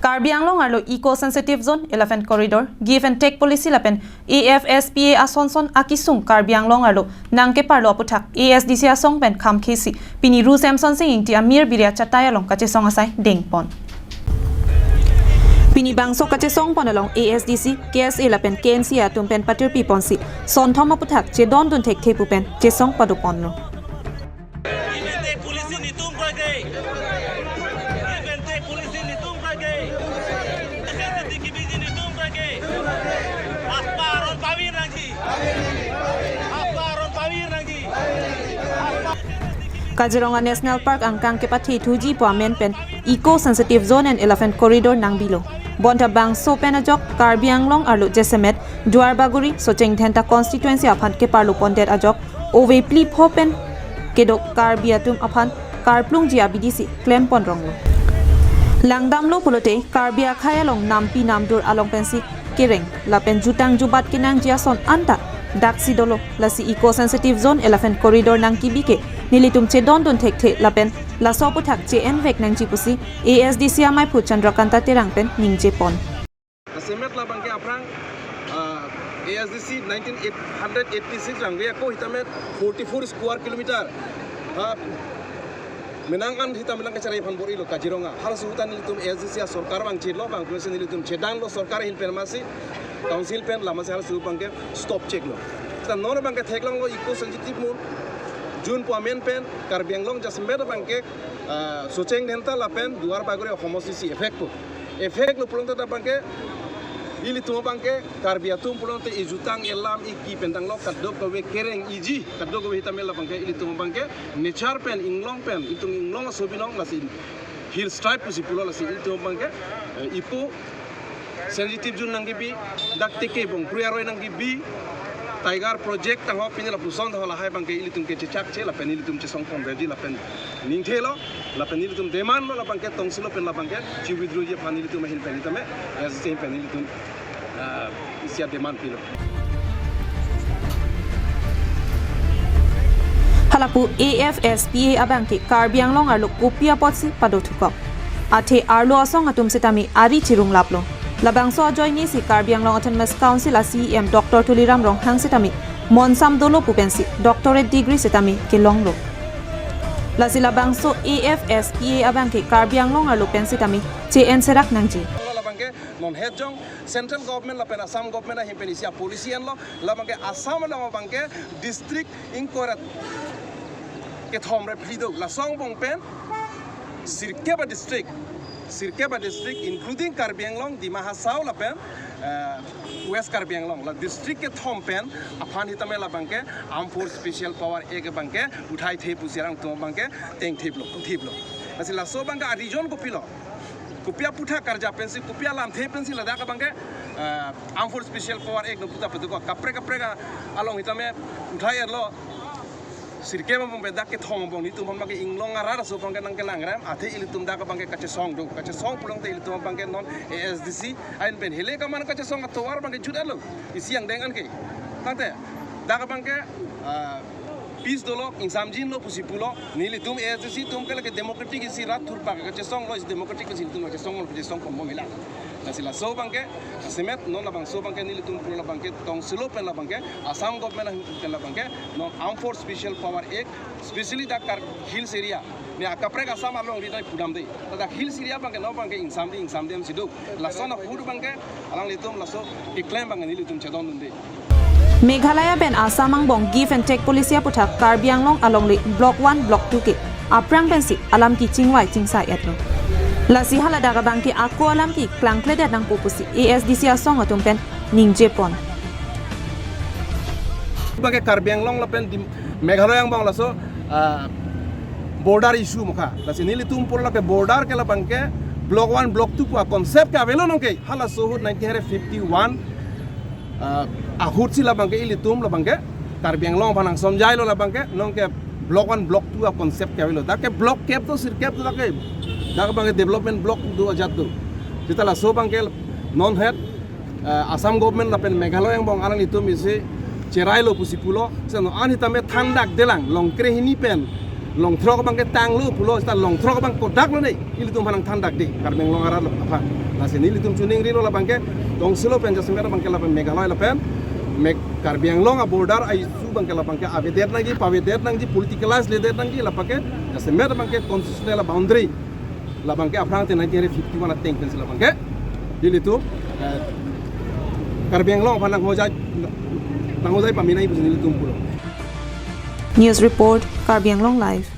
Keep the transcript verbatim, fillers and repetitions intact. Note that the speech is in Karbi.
Karbi Anglong arlo Eco Sensitive Zone, Elephant Corridor, Give and Take Policy lapen A F S P A asonson akesung Karbi Anglong arlo nangkeparlo aputhak A S D C asong pen khamkhesi pini Ru Semson Sing Ingti amir biri achatai along kachesong asai dengpon. Pini bangso kachesongpon along A S D C, K S A lapen K N C A atum pen patirpiponsi sonthom aputhak chedondun thekthe pu pen chesong padoponlo. Give and take policy netum pakai. Give and take policy netum pakai. K B G netum pakai. Aspa aron pavir nangji. Aspa aron pavir nangji. Aspa Kaziranga National Park angkang kepathe thuji pu amen pen Eco Sensitive Zone and Elephant Corridor nangbilo. Bonta bangso pen ajok Karbi Anglong arlo jasemet Duarbagori, Socheng Dhenta constituency aphan keparlo pondet ajok ove phli pho pen kedo Karbi atum aphan karplungji abidi si klempon ronglo. Langdamlo pulote Karbi akhei along nampi namdur along pensi kereng lapen jutang jubat kenangji ason anta daksi dolo, lasi Eco Sensitive Zone, Elephant Corridor nangkebi ke nelitum chedondun thekthe lapen laso aputhak che-envek nangji pusi A S D C amaiphu Chandrakanta Terang pen ningjepon. Jasemet labangke aphrang, ah, A S D C nineteen eighty-six rangve ako hitamet forty-four square kilometer. Ha, menang an hita menang kecharai aphan bor-ilo Kaziranga. Halaso ahut ta nelitum A S D C asorkar abang chirlo, abang pensi nelitum chedanglo sorkar ahin pen masi, council pen, la masi halaso abangke stop cheklo. Ta non abangke theklonglo Eco Sensitive Zone, June pu amen pen Karbi Anglong jasemet abangke, ah, Socheng Dhenta lapen Duarbagori ahomosti si effect po. Effect lo pulote ta abangke, ilitum abangke, Karbi atum pulote ejutang elam eki pen tanglo kadokave kereng iji, kadokave hitame labangke, ilitum abangke, nature pen, inglong pen, ilitum inglong aso binong lasi, hill tribe pusi pulo lasi, ilitum abangke, eh, ipo, Sensitive Zone nangkebi, dak teke bong, Krui Aroi nangkebi, Tiger Project tangho pini lapuson tangho lahai abangke ilitum ke chechakche lapen ilitum chesongpon ready lapen ningthelo lapen ilitum demand lo labangke tongsilo pen labangke chi withdrawji aphan ilitum ahin pen hitame, A S D C ahin pen ilitum, ah, isi a-demand pilo. Halapu A F S P A abangke Karbi Anglong arlo kopi apotsi padothukok. Athe arlo asong atum sitame ari chirunglaplo. Labangso ajoinesi Karbi Anglong Autonomous Council a-C E M Doctor Tuliram Ronghang sitame monsam dolo pu pensi doctorate degree sitame kelonglo. Lasi labangso A F S P A abangke Karbi Anglong arlo pen sitame che-enserak nangji. Labangke non het jong central government lapen Assam government ahin pen isi a-policy enlo, labangke Assam along abangke district ingkoi ra kethom ra phli do, laso angbong pen sirkep a-district, sirkep a-district including Karbi Anglong, Dima Hasao lapen, eh, West Karbi Anglong, la district kethom pen aphan hitame labangke Armed Force Special Power Act abangke uthaithe pusi arong atum abangke tengthiplo, puthiplo. Lasi laso abangke a-reason kopilo? Kopi aputhak karjap pensi, kopi alamthe pensi ladak abangke, eh, Armed Force Special Power Act nangputa peduko kaprek kaprek along hitame uthai erlo. Sirkep angbong pen dak kethom angbong netum aphan abangke inglong arat aso abangke nangkelang rem, athe ilitum dak abangke kachesong do, kachesong pulote ilitum abangke non A S D C ahin pen hele kaman kachesong atovar abangke jut erlo, isi angdeng anke. Tangte dak abangke, ah, peace dolo, ingsamjinlo pusi pulo, nelitum A S D C atum ke lake democratic isi rat thurpak kachesonglo, isi democratic pensi ilitum kachesonglo, kachesongponbom hela. Lasi laso abangke, jasemet non labangso abangke nelitum pulo labangke tongsilo pen labangke, Assam government ahin pen labangke, non Armed Force Special Power Act, specially dak Kar Hills area, ne akaprek Assam along ri dai pudam dei. Dak Hills area abangke non abangke ingsamdi, ingsamdi si do. Laso ahut abangke alanglitum laso keklem abangke nelitum chedondun dei. Meghalaya pen Assam angbong give and take policy aputhak Karbi Anglong alongle Block one, Block two ke aphrang pensi alam kechingvai chingsai etlo. Lasi haladak abangke ako alam keklangkledet nangpo pusi A S D C asong atum pen ningjepon. Abangke Karbi Anglong lapen di Meghalaya angbong laso, ah, border issue mokha. Lasi nelitum pulo lake border ke labangke Block one, Block two pu a-concept ke avelo nonke. Halaso ahut nineteen fifty-one, ah, ahut si labangke ilitum labangke Karbi Anglong aphan nangsomjailo labangke nonke Block one, Block two a-concept ke avelo. Dak ke block kep do, sirkep do dak ke. Dak abangke development block do ajat do. Seta laso abangke non het, eh, Assam government lapen Meghalaya angbong alanglitum isi cherailo pusi pulo. Seno an hitame thandak delang Longkre hini pen Longthrok abangke tanglo pulo, seta longthrok abang kodak lo ne, ilitum aphan nangthan dak di, Karbi Anglong arat aphan. Lasi nelitum chuning rilo labangke, tongsilo pen jasemet abangke lapen Meghalaya lapen, Meg Karbi Anglong a-border a-issue abangke labangke avedet nangji, pavedet nangji, politicalize ledet nangji, labangke jasemet abangke constitutional boundary, labangke aphrang te nineteen fifty-one ateng pensi labangke, ilitum, eh, Karbi Anglong aphan nanghojai, nanghojai pame nangji pusi nelitum pulo. News report, Karbi Anglong Live.